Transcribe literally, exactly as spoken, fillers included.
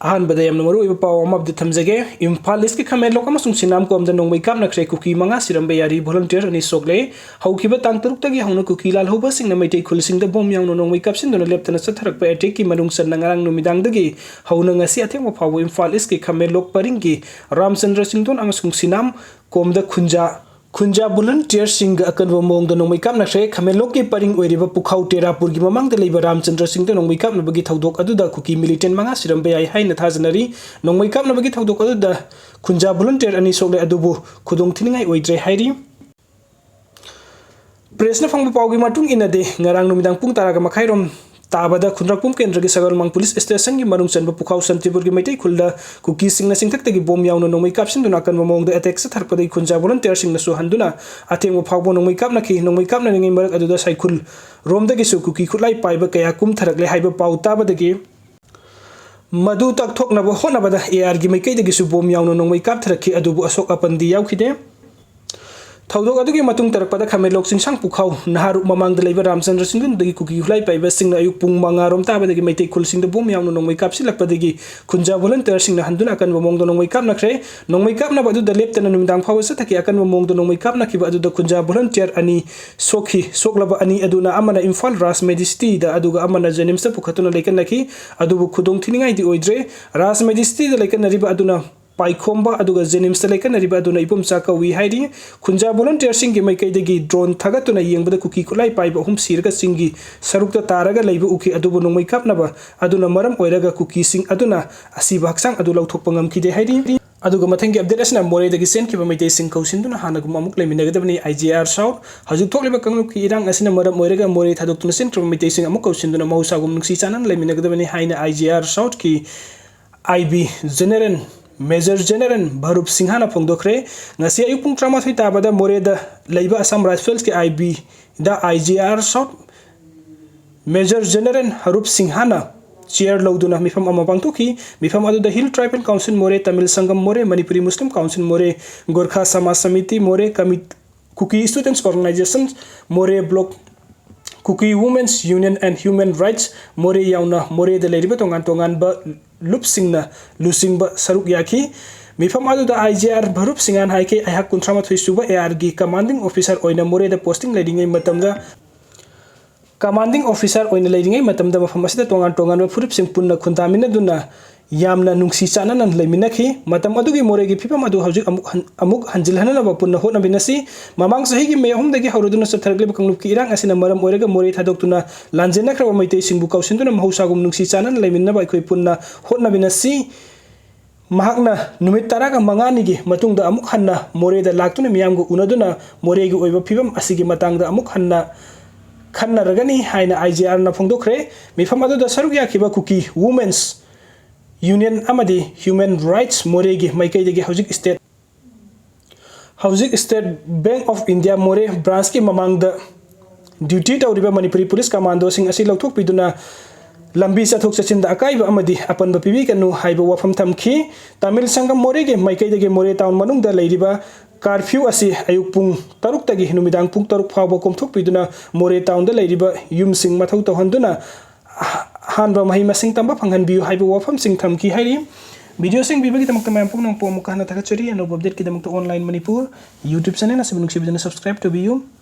ꯑꯍꯥꯟꯕꯗ ꯌꯥꯝꯅ ꯃꯔꯨꯑꯣꯏꯕ ꯄꯥꯎ ꯑꯃ ꯑꯞꯗꯦꯠ ꯊꯝꯖꯒꯦ꯫ ꯏꯝꯐꯥꯜ ꯏꯁꯀꯤ ꯈꯥꯃꯦꯟꯂꯣꯛ ꯑꯃꯁꯨꯡ ꯁꯤꯅꯥꯝ ꯀꯣꯝꯗ ꯅꯣꯡꯃꯩ ꯀꯥꯞꯅꯈ꯭ꯔꯦ꯫ ꯀꯨꯀꯤ ꯃꯉꯥ ꯁꯤꯔꯝꯕ ꯌꯥꯔꯤ, ꯚꯣꯂꯟꯇꯤꯌꯔ ꯑꯅꯤ ꯁꯣꯛꯂꯦ꯫ ꯍꯧꯈꯤꯕ ꯇꯥꯡ ꯇꯔꯨꯛꯇꯒꯤ ꯍꯧꯅ ꯀꯨꯀꯤ ꯂꯥꯜꯍꯧꯕꯁꯤꯡꯅ ꯃꯩꯇꯩ ꯈꯨꯜꯁꯤꯡꯗ ꯕꯣꯝ ꯌꯥꯎꯅ ꯅꯣꯡꯃꯩ ꯀꯥꯞꯁꯤꯟꯗꯨꯅ ꯂꯦꯞꯇꯅ ꯆꯠꯊꯔꯛꯄ ꯑꯦꯇꯦꯛꯀꯤ ꯃꯅꯨꯡ ꯆꯟꯅ ꯉꯔꯥꯡ ꯅꯨꯃꯤꯗꯥꯡꯗꯒꯤ ꯍꯧꯅ ꯉꯁꯤ ꯑꯊꯦꯡꯕ ꯐꯥꯎꯕ ꯏꯝꯐꯥꯜ ꯏꯁꯀꯤ ꯈꯥꯃꯦꯟꯂꯣꯛ ꯄꯔꯤꯡꯒꯤ ꯔꯥꯝꯆꯟꯗ꯭ꯔ ꯆꯤꯡꯗꯣꯟ ꯑꯃꯁꯨꯡ ꯁꯤꯅꯥꯝ ꯀꯣꯝꯗ ꯈꯨꯟꯖꯥ ꯈꯨꯟꯖꯥ ꯚꯣꯂꯟꯇꯤꯌꯔꯁꯤꯡꯒ ꯑꯀꯟꯕ ꯃꯑꯣꯡꯗ ꯅꯣꯡꯃꯩ ꯀꯥꯞꯅꯈ꯭ꯔꯦ꯫ ꯈꯥꯃꯦꯟꯂꯣꯛꯀꯤ ꯄꯔꯤꯡ ꯑꯣꯏꯔꯤꯕ ꯄꯨꯈꯥꯎ ꯇꯦꯔꯥꯄꯨꯔꯒꯤ ꯃꯃꯥꯡꯗ ꯂꯩꯕ ꯔꯥꯝꯆꯟꯗ꯭ꯔ ꯁꯤꯡꯗ ꯅꯣꯡꯃꯩ ꯀꯥꯞꯅꯕꯒꯤ ꯊꯧꯗꯣꯛ ꯑꯗꯨꯗ ꯀꯨꯀꯤ ꯃꯤꯂꯤꯇꯦꯟ ꯃꯉꯥ ꯁꯤꯔꯝꯕ ꯌꯥꯏ ꯍꯥꯏꯅ ꯊꯥꯖꯅꯔꯤ꯫ ꯅꯣꯡꯃꯩ ꯀꯥꯞꯅꯕꯒꯤ ꯊꯧꯗꯣꯛ ꯑꯗꯨꯗ ꯈꯨꯟꯖꯥ ꯚꯣꯂꯟꯇꯤꯌꯔ ꯑꯅꯤ ꯁꯣꯛꯂꯦ, ꯑꯗꯨꯕꯨ ꯈꯨꯗꯣꯡ ꯊꯤꯅꯤꯡꯉꯥꯏ ꯑꯣꯏꯗ꯭ꯔꯦ ꯍꯥꯏꯔꯤ꯫ ꯄ꯭ꯔꯦꯁꯅ ꯐꯪꯕ ꯄꯥꯎꯒꯤ ꯃꯇꯨꯡ ꯏꯟꯅꯗꯤ, ꯉꯔꯥꯡ ꯅꯨꯃꯤꯗꯥꯡ ꯄꯨꯡ ꯇꯔꯥꯒ ꯃꯈꯥꯏꯔꯣꯝ ꯇꯥꯕꯗ ꯈꯨꯟꯗ꯭ꯔꯛꯄꯨꯝ ꯀꯦꯟꯗ꯭ꯔꯒꯤ ꯁꯒꯣꯜꯃꯥꯡ ꯄꯨꯂꯤꯁ ꯁ꯭ꯇꯦꯁꯟꯒꯤ ꯃꯅꯨꯡ ꯆꯟꯕ ꯄꯨꯈꯥꯎ ꯁꯥꯟꯇꯤꯄꯨꯔꯒꯤ ꯃꯩꯇꯩ ꯈꯨꯜꯗ ꯀꯨꯀꯤꯁꯤꯡꯅ ꯆꯤꯡꯊꯛꯇꯒꯤ ꯕꯣꯝ ꯌꯥꯎꯅ ꯅꯣꯡꯃꯩ ꯀꯥꯞꯁꯤꯟꯗꯨꯅ ꯑꯀꯟꯕ ꯃꯑꯣꯡꯗ ꯑꯦꯇꯦꯛ ꯆꯠꯊꯔꯛꯄꯗꯒꯤ ꯈꯨꯟꯖꯥ ꯚꯣꯂꯟꯇꯤꯌꯔꯁꯤꯡꯅꯁꯨ ꯍꯟꯗꯨꯅ ꯑꯊꯦꯡꯕ ꯐꯥꯎꯕ ꯅꯣꯡꯃꯩ ꯀꯥꯞꯅꯈꯤ꯫ ꯅꯣꯡꯃꯩ ꯀꯥꯞꯅꯔꯤꯉꯩ ꯃꯔꯛ ꯑꯗꯨꯗ ꯁꯥꯏꯈꯨꯜ ꯔꯣꯝꯗꯒꯤꯁꯨ ꯀꯨꯀꯤ ꯈꯨꯠꯂꯥꯏ ꯄꯥꯏꯕ ꯀꯌꯥ ꯀꯨꯝꯊꯔꯛꯂꯦ ꯍꯥꯏꯕ ꯄꯥꯎ ꯇꯥꯕꯗꯒꯤ ꯃꯗꯨ ꯇꯥꯛꯊꯣꯛꯅꯕ ꯍꯣꯠꯅꯕꯗ ꯑꯦ ꯑꯥꯔꯒꯤ ꯃꯥꯏꯀꯩꯗꯒꯤꯁꯨ ꯕꯣꯝ ꯌꯥꯎꯅ ꯅꯣꯡꯃꯩ ꯀꯥꯞꯊꯔꯛꯈꯤ, ꯑꯗꯨꯕꯨ ꯑꯁꯣꯛ ꯑꯄꯟꯗꯤ ꯌꯥꯎꯈꯤꯗꯦ꯫ ꯊꯧꯗꯣꯛ ꯑꯗꯨꯒꯤ ꯃꯇꯨꯡ ꯇꯥꯔꯛꯄꯗ ꯈꯥꯃꯦꯟꯂꯣꯛ ꯆꯤꯡꯁꯥꯡ ꯄꯨꯈꯥꯎ ꯅꯍꯥꯔꯨꯞ ꯃꯃꯥꯡꯗ ꯂꯩꯕ ꯔꯥꯝꯆꯟꯗ꯭ꯔ ꯆꯤꯡꯗꯨꯟꯗꯒꯤ ꯀꯨꯀꯤ ꯈꯨꯠꯂꯥꯏ ꯄꯥꯏꯕꯁꯤꯡꯅ ꯑꯌꯨꯛ ꯄꯨꯡ ꯃꯉꯥ ꯔꯣꯝ ꯇꯥꯕꯗꯒꯤ ꯃꯩꯇꯩ ꯈꯨꯜꯁꯤꯡꯗ ꯕꯣꯝ ꯌꯥꯎꯅ ꯅꯣꯡꯃꯩ ꯀꯥꯞꯁꯤꯜꯂꯛꯄꯗꯒꯤ ꯈꯨꯟꯖꯥ ꯚꯣꯂꯟꯇꯤꯌꯔꯁꯤꯡꯅ ꯍꯟꯗꯨꯅ ꯑꯀꯟꯕ ꯃꯑꯣꯡꯗ ꯅꯣꯡꯃꯩ ꯀꯥꯞꯅꯈ꯭ꯔꯦ꯫ ꯅꯣꯡꯃꯩ ꯀꯥꯞꯅꯕ ꯑꯗꯨꯗ ꯂꯦꯞꯇꯅ ꯅꯨꯃꯤꯗꯥꯡ ꯐꯥꯎꯕ ꯆꯠꯊꯈꯤ꯫ ꯑꯀꯟꯕ ꯃꯑꯣꯡꯗ ꯅꯣꯡꯃꯩ ꯀꯥꯞꯅꯈꯤꯕ ꯑꯗꯨꯗ ꯈꯨꯟꯖꯥ ꯚꯣꯂꯟꯇꯤꯌꯔ ꯑꯅꯤ ꯁꯣꯛꯈꯤ꯫ ꯁꯣꯛꯂꯕ ꯑꯅꯤ ꯑꯗꯨꯅ ꯑꯃꯅ ꯏꯝꯐꯥꯜ ꯔꯥꯖ ꯃꯦꯗꯤꯁꯤꯇꯤꯗ, ꯑꯗꯨꯒ ꯑꯃꯅ ꯖꯦꯅꯤꯝꯁꯇ ꯄꯨꯈꯠꯇꯨꯅ ꯂꯩꯀꯠꯅꯈꯤ꯫ ꯑꯗꯨꯕꯨ ꯈꯨꯗꯣꯡ ꯊꯤꯅꯤꯡꯉꯥꯏꯗꯤ ꯑꯣꯏꯗ꯭ꯔꯦ꯫ ꯔꯥꯖ ꯃꯦꯗꯤꯁꯤꯇꯤꯗ ꯂꯩꯀꯠꯅꯔꯤꯕ ꯑꯗꯨꯅ ꯄꯥꯏꯈꯣꯝꯕ, ꯑꯗꯨꯒ ꯖꯦꯅꯤꯝꯁꯇ ꯂꯩꯀꯠꯅꯔꯤꯕ ꯑꯗꯨꯅ ꯏꯕꯣꯝꯆꯥ ꯀꯧꯏ ꯍꯥꯏꯔꯤ꯫ ꯈꯨꯟꯖꯥ ꯚꯣꯂꯟꯇꯤꯌꯔꯁꯤꯡꯒꯤ ꯃꯥꯏꯀꯩꯗꯒꯤ ꯗ꯭ꯔꯣꯟ ꯊꯥꯒꯠꯇꯨꯅ ꯌꯦꯡꯕꯗ ꯀꯨꯀꯤ ꯈꯨꯠꯂꯥꯏ ꯄꯥꯏꯕ ꯑꯍꯨꯝ ꯁꯤꯔꯒ ꯆꯤꯡꯒꯤ ꯁꯔꯨꯛꯇ ꯇꯥꯔꯒ ꯂꯩꯕ ꯎꯈꯤ, ꯑꯗꯨꯕꯨ ꯅꯣꯡꯃꯩ ꯀꯥꯞꯅꯕ ꯑꯗꯨꯅ ꯃꯔꯝ ꯑꯣꯏꯔꯒ ꯀꯨꯀꯤꯁꯤꯡ ꯑꯗꯨꯅ ꯑꯁꯤꯕ ꯍꯛꯆꯥꯡ ꯑꯗꯨ ꯂꯧꯊꯣꯛꯄ ꯉꯝꯈꯤꯗꯦ ꯍꯥꯏꯔꯤ꯫ ꯑꯗꯨꯒ ꯃꯊꯪꯒꯤ ꯑꯞꯗꯦꯠ ꯑꯁꯤꯅ ꯃꯣꯔꯦꯗꯒꯤ ꯆꯦꯟꯈꯤꯕ ꯃꯩꯇꯩꯁꯤꯡ ꯀꯧꯁꯤꯟꯗꯨꯅ ꯍꯥꯟꯅꯒꯨꯝ ꯑꯃꯨꯛ ꯂꯩꯃꯤꯟꯅꯒꯗꯕꯅꯤ꯫ ꯑꯥꯏ ꯖꯤ ꯑꯥꯔ ꯁꯥꯎꯠ꯫ ꯍꯧꯖꯤꯛ ꯊꯣꯛꯂꯤꯕ ꯀꯥꯡꯂꯨꯞꯀꯤ ꯏꯔꯥꯡ ꯑꯁꯤꯅ ꯃꯔꯝ ꯑꯣꯏꯔꯒ ꯃꯣꯔꯦ ꯊꯥꯗꯣꯛꯇꯨꯅ ꯆꯦꯟꯈ꯭ꯔꯕ ꯃꯩꯇꯩꯁꯤꯡ ꯑꯃꯨꯛ ꯀꯧꯁꯤꯟꯗꯨꯅ ꯃꯍꯧꯁꯥꯒꯨꯝ ꯅꯨꯡꯁꯤ ꯆꯥꯟꯅꯅ ꯂꯩꯃꯤꯟꯅꯒꯗꯕꯅꯤ ꯍꯥꯏꯅ ꯑꯥꯏ ꯖꯤ ꯑꯥꯔ ꯁꯥꯎꯠꯀꯤ ꯑꯥꯏ ꯕꯤ ꯖꯦꯅꯦꯔꯦꯜ, ꯃꯦꯖꯔ ꯖꯦꯅꯦꯔꯦꯜ ꯚꯔꯨꯞ ꯁꯤꯡꯍꯥꯅ ꯐꯣꯡꯗꯣꯛꯈ꯭ꯔꯦ꯫ ꯉꯁꯤ ꯑꯌꯨꯛ ꯄꯨꯡ ꯇꯔꯥꯃꯥꯊꯣꯏ ꯇꯥꯕꯗ ꯃꯣꯔꯦꯗ ꯂꯩꯕ ꯑꯁꯥꯝ ꯔꯥꯏꯐꯜꯁꯀꯤ ꯑꯥꯏ ꯕꯤꯗ I G R south major general ꯍꯔꯨꯞ ꯁꯤꯡꯍꯥꯅ ꯆꯤꯌꯔ ꯂꯧꯗꯨꯅ ꯃꯤꯐꯝ ꯑꯃ ꯄꯥꯡꯊꯣꯛꯈꯤ꯫ ꯃꯤꯐꯝ ꯑꯗꯨꯗ ꯍꯤꯜ ꯇ꯭ꯔꯥꯏꯕꯦꯜ ꯀꯥꯎꯟꯁꯤꯜ ꯃꯣꯔꯦ, ꯇꯥꯃꯤꯜ ꯁꯪꯒꯝ ꯃꯣꯔꯦ, ꯃꯅꯤꯄꯨꯔꯤ ꯃꯨꯁꯂꯤꯝ ꯀꯥꯎꯟꯁꯤꯜ ꯃꯣꯔꯦ, ꯒꯣꯔꯈꯥ ꯁꯃꯥꯖ ꯁꯃꯤꯇꯤ ꯃꯣꯔꯦ, ꯀꯃꯤ-, ꯀꯨꯀꯤ ꯁ꯭ꯇꯨꯗꯦꯟꯠꯁ ꯑꯣꯔꯒꯅꯥꯏꯖꯦꯁꯟ ꯃꯣꯔꯦ block, Kuki Women's Union and Human Rights ꯃꯣꯔꯦ ꯌꯥꯎꯅ ꯃꯣꯔꯦꯗ ꯂꯩꯔꯤꯕ ꯇꯣꯉꯥꯟ ꯇꯣꯉꯥꯟꯕ ꯂꯨꯞꯁꯤꯡꯅ ꯂꯨꯆꯤꯡꯕ ꯁꯔꯨꯛ ꯌꯥꯈꯤ꯫ ꯃꯤꯐꯝ ꯑꯗꯨꯗ ꯑꯥꯏ ꯖꯦ ꯑꯥꯔ ꯚꯔꯨꯞ ꯁꯤꯡꯍꯥꯟ ꯍꯥꯏꯀꯦ ꯑꯩꯍꯥꯛ ꯀꯨꯟꯊ꯭ꯔꯥ ꯃꯥꯊꯣꯏ ꯁꯨꯕ ꯑꯦ ꯑꯥꯔꯒꯤ commanding officer ꯑꯣꯏꯅ ꯃꯣꯔꯦꯗ posting ꯂꯩꯔꯤꯉꯩ ꯃꯇꯝꯗ, commanding officer ꯑꯣꯏꯅ ꯂꯩꯔꯤꯉꯩ ꯃꯇꯝꯗ ꯃꯐꯝ ꯑꯁꯤꯗ ꯇꯣꯉꯥꯟ ꯇꯣꯉꯥꯟꯕ ꯐꯨꯔꯨꯞꯁꯤꯡ ꯄꯨꯟꯅ ꯈꯨꯟꯗꯥꯃꯤꯟꯅꯗꯨꯅ ꯌꯥꯝꯅ ꯅꯨꯡꯁꯤ ꯆꯥꯟꯅꯅ ꯂꯩꯃꯤꯟꯅꯈꯤ꯫ ꯃꯇꯝ ꯑꯗꯨꯒꯤ ꯃꯣꯔꯦꯒꯤ ꯐꯤꯕꯝ ꯑꯗꯨ ꯍꯧꯖꯤꯛ ꯑꯃꯨꯛ ꯍꯟ-, ꯑꯃꯨꯛ ꯍꯟꯖꯤꯜꯍꯟꯅꯕ ꯄꯨꯟꯅ ꯍꯣꯠꯅꯃꯤꯟꯅꯁꯤ꯫ ꯃꯃꯥꯡ ꯆꯍꯤꯒꯤ ꯃꯦ ꯑꯍꯨꯝꯗꯒꯤ ꯍꯧꯔꯗꯨꯅ ꯆꯠꯊꯔꯛꯂꯤꯕ ꯀꯥꯡꯂꯨꯞꯀꯤ ꯏꯔꯥꯡ ꯑꯁꯤꯅ ꯃꯔꯝ ꯑꯣꯏꯔꯒ ꯃꯣꯔꯦ ꯊꯥꯗꯣꯛꯇꯨꯅ ꯂꯥꯟꯖꯦꯟꯅꯈ꯭ꯔꯕ ꯃꯩꯇꯩꯁꯤꯡꯕꯨ ꯀꯧꯁꯤꯟꯗꯨꯅ ꯃꯍꯧꯁꯥꯒꯨꯝ ꯅꯨꯡꯁꯤ ꯆꯥꯟꯅꯅ ꯂꯩꯃꯤꯟꯅꯕ ꯑꯩꯈꯣꯏ ꯄꯨꯟꯅ ꯍꯣꯠꯅꯃꯤꯟꯅꯁꯤ꯫ ꯃꯍꯥꯛꯅ ꯅꯨꯃꯤꯠ ꯇꯔꯥꯒ ꯃꯉꯥꯅꯤꯒꯤ ꯃꯇꯨꯡꯗ ꯑꯃꯨꯛ ꯍꯟꯅ ꯃꯣꯔꯦꯗ ꯂꯥꯛꯇꯨꯅ ꯃꯤꯌꯥꯝꯒ ꯎꯅꯗꯨꯅ ꯃꯣꯔꯦꯒꯤ ꯑꯣꯏꯕ ꯐꯤꯕꯝ ꯑꯁꯤꯒꯤ ꯃꯇꯥꯡꯗ ꯑꯃꯨꯛ ꯍꯟꯅ ꯈꯟꯅꯔꯒꯅꯤ ꯍꯥꯏꯅ ꯑꯥꯏ ꯖꯦ ꯑꯥꯔꯅ ꯐꯣꯡꯗꯣꯛꯈ꯭ꯔꯦ꯫ ꯃꯤꯐꯝ ꯑꯗꯨꯗ ꯁꯔꯨꯛ ꯌꯥꯈꯤꯕ ꯀꯨꯀꯤ Women's Union ꯑꯃꯗꯤ Human Rights ꯃꯣꯔꯦꯒꯤ ꯃꯥꯏꯀꯩꯗꯒꯤ ꯍꯧꯖꯤꯛ state, ꯍꯧꯖꯤꯛ State Bank of India ꯃꯣꯔꯦ branchꯀꯤ ꯃꯃꯥꯡꯗ duty ꯇꯧꯔꯤꯕ ꯃꯅꯤꯄꯨꯔꯤ police commandoꯁꯤꯡ ꯑꯁꯤ ꯂꯧꯊꯣꯛꯄꯤꯗꯨꯅ ꯂꯝꯕꯤ ꯆꯠꯊꯣꯛ ꯆꯠꯁꯤꯟꯗ ꯑꯀꯥꯏꯕ ꯑꯃꯗꯤ ꯑꯄꯟꯕ ꯄꯤꯕꯤꯒꯅꯨ ꯍꯥꯏꯕ ꯋꯥꯐꯝ ꯊꯝꯈꯤ꯫ ꯇꯥꯃꯤꯜ ꯁꯪꯒꯝ ꯃꯣꯔꯦꯒꯤ ꯃꯥꯏꯀꯩꯗꯒꯤ ꯃꯣꯔꯦ town ꯃꯅꯨꯡꯗ ꯂꯩꯔꯤꯕ curfew ꯑꯁꯤ ꯑꯌꯨꯛ ꯄꯨꯡ ꯇꯔꯨꯛꯇꯒꯤ ꯅꯨꯃꯤꯗꯥꯡ ꯄꯨꯡ ꯇꯔꯨꯛ ꯐꯥꯎꯕ ꯀꯣꯝꯊꯣꯛꯄꯤꯗꯨꯅ ꯃꯣꯔꯦ townꯗ ꯂꯩꯔꯤꯕ ꯌꯨꯝꯁꯤꯡ ꯃꯊꯧ ꯇꯧꯍꯟꯗꯨꯅ ꯑꯍꯥꯟꯕ ꯃꯍꯩ ꯃꯁꯤꯡ ꯇꯝꯕ ꯐꯪꯍꯟꯕꯤꯌꯨ ꯍꯥꯏꯕ ꯋꯥꯐꯝꯁꯤꯡ ꯊꯝꯈꯤ ꯍꯥꯏꯔꯤ꯫ Videoꯁꯤꯡ ꯄꯤꯕꯒꯤꯗꯃꯛꯇ ꯃꯌꯥꯝ ꯄꯨꯝꯅꯃꯛꯄꯨ ꯑꯃꯨꯛꯀ ꯍꯟꯅ ꯊꯥꯒꯠꯆꯔꯤ꯫ ꯑꯅꯧꯕ updateꯀꯤꯗꯃꯛꯇ Online Manipur YouTube channel ꯑꯁꯤꯕꯨ ꯅꯨꯡꯁꯤꯕꯤꯗꯨꯅ subscribe ꯇꯧꯕꯤꯌꯨ꯫